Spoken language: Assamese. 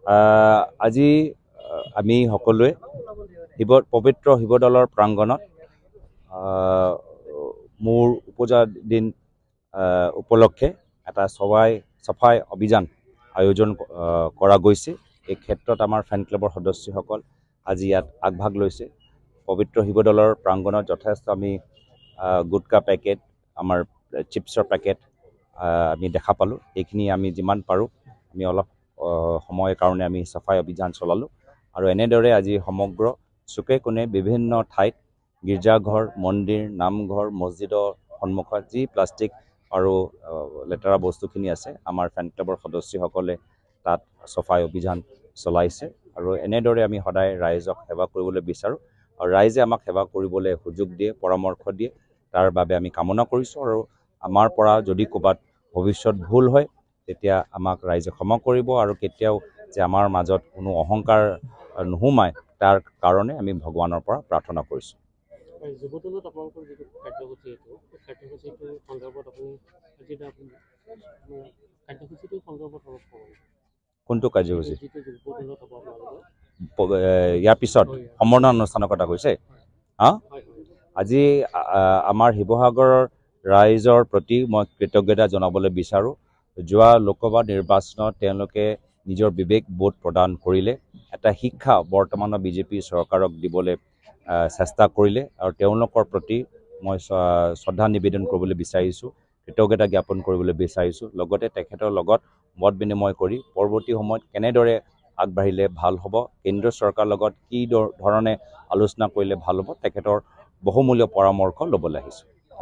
আজি আমি সকলোৱে পবিত্ৰ শিৱদৌলৰ প্ৰাংগণত মোৰ উপজা দিন উপলক্ষে এটা চফাই অভিযান আয়োজন কৰা গৈছে। এই ক্ষেত্ৰত আমাৰ ফেন ক্লাবৰ সদস্যসকল আজি ইয়াত আগভাগ লৈছে। পবিত্ৰ শিৱদৌলৰ প্ৰাংগণত যথেষ্ট আমি গুটকা পেকেট, আমাৰ চিপছৰ পেকেট আমি দেখা পালোঁ। এইখিনি আমি যিমান পাৰোঁ আমি অলপ সময়ৰ কাৰণে আমি চফাই অভিযান চলালোঁ আৰু এনেদৰে আজি সমগ্ৰ চুকে কোণে বিভিন্ন ঠাইত গীৰ্জাঘৰ, মন্দিৰ, নামঘৰ, মছজিদৰ সন্মুখত যি প্লাষ্টিক আৰু লেতেৰা বস্তুখিনি আছে, আমাৰ ফেন ক্লাবৰ সদস্যসকলে তাত চফাই অভিযান চলাইছে। আৰু এনেদৰে আমি সদায় ৰাইজক সেৱা কৰিবলৈ বিচাৰোঁ আৰু ৰাইজে আমাক সেৱা কৰিবলৈ সুযোগ দিয়ে, পৰামৰ্শ দিয়ে, তাৰ বাবে আমি কামনা কৰিছোঁ। আৰু আমাৰ পৰা যদি ক'ৰবাত ভৱিষ্যত ভুল হয় তেতিয়া আমাক ৰাইজে ক্ষমা কৰিব আৰু কেতিয়াও যে আমাৰ মাজত কোনো অহংকাৰ নোসোমায় তাৰ কাৰণে আমি ভগৱানৰ পৰা প্ৰাৰ্থনা কৰিছোঁ। যুৱদলত আপোনালোকৰ যিটো কাৰ্যসূচী, এইটো কাৰ্যসূচীটোৰ সন্দৰ্ভত আপুনি কাৰ্যসূচীটোৰ সন্দৰ্ভত অলপ ক'ব? কোনটো কাৰ্যসূচী? ইয়াৰ পিছত সম্বৰ্ধনা অনুষ্ঠানৰ কথা কৈছে। আজি আমাৰ শিৱসাগৰৰ ৰাইজৰ প্ৰতি মই কৃতজ্ঞতা জনাবলৈ বিচাৰোঁ। যোৱা লোকসভা নিৰ্বাচনত তেওঁলোকে নিজৰ বিবেক বোধ প্ৰদান কৰিলে, এটা শিক্ষা বৰ্তমানৰ বিজেপি চৰকাৰক দিবলৈ চেষ্টা কৰিলে আৰু তেওঁলোকৰ প্ৰতি মই শ্ৰদ্ধা নিবেদন কৰিবলৈ বিচাৰিছোঁ, কৃতজ্ঞতা জ্ঞাপন কৰিবলৈ বিচাৰিছোঁ। লগতে তেখেতৰ লগত মত বিনিময় কৰি পৰৱৰ্তী সময়ত কেনেদৰে আগবাঢ়িলে ভাল হ'ব, কেন্দ্ৰীয় চৰকাৰৰ লগত কি ধৰণে আলোচনা কৰিলে ভাল হ'ব, তেখেতৰ বহুমূলীয় পৰামৰ্শ ল'বলৈ আহিছোঁ।